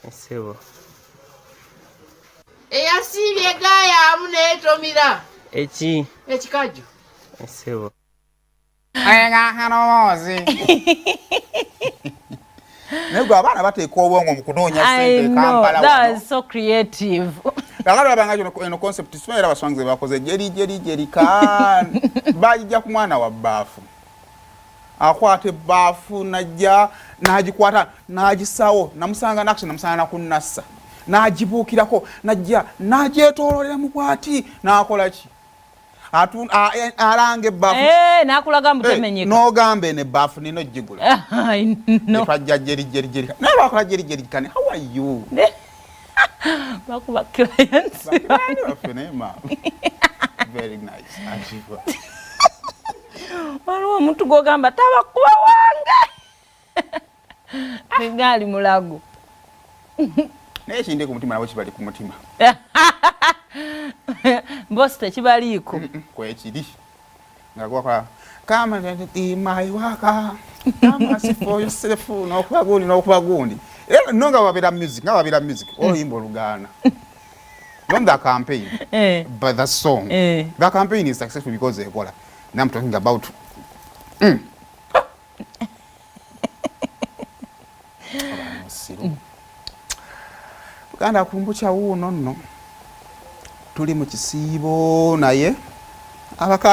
Ssebo. Eyasiibye gaayamu neetomira. Eki? Ekikajjo. Ssebo. Naye gwe abaana bateeka obwongo mu kunoonya ssente e Kampala wano. So creative. Kakati olaba nga eno concept simanyi era abaswangize bakoze jeri jeri jeri kan bagijja ku mwana wa bbaafu. Akwata ebbaafu najja n'agikwata n'agisawo namusanga nakisi namusanga nakunnassa n'agibuukirako najja n'agyetoololera mu bwati n'akola ki e, alanga ebbaafu eh, n'akulaga mbu eh, temenyeka n'ogamba eno ebbaafu nina ogigula twajja jeri jeri jeri naye bakola jeri jeri kani how are you? Bakuba clients baffe naye ma very nice. Waliwo omuntu gwogamba tabakuba wange singa ali mulago. Naye ekindi ku mutima nabo kibali ku mutima. Bosi tekibaliiko. Kwekiri nga gwakola come and be my worker, come and see for yourself, n'okuba gundi n'okuba gundi era no nga babeera music nga babeera music oluyimba olugaana, not the campaign but the song. The campaign is successful because ekola. Now I'm talking about. Musiru Buganda kumbukya wuuno nno tuli mu kisiibo naye abaka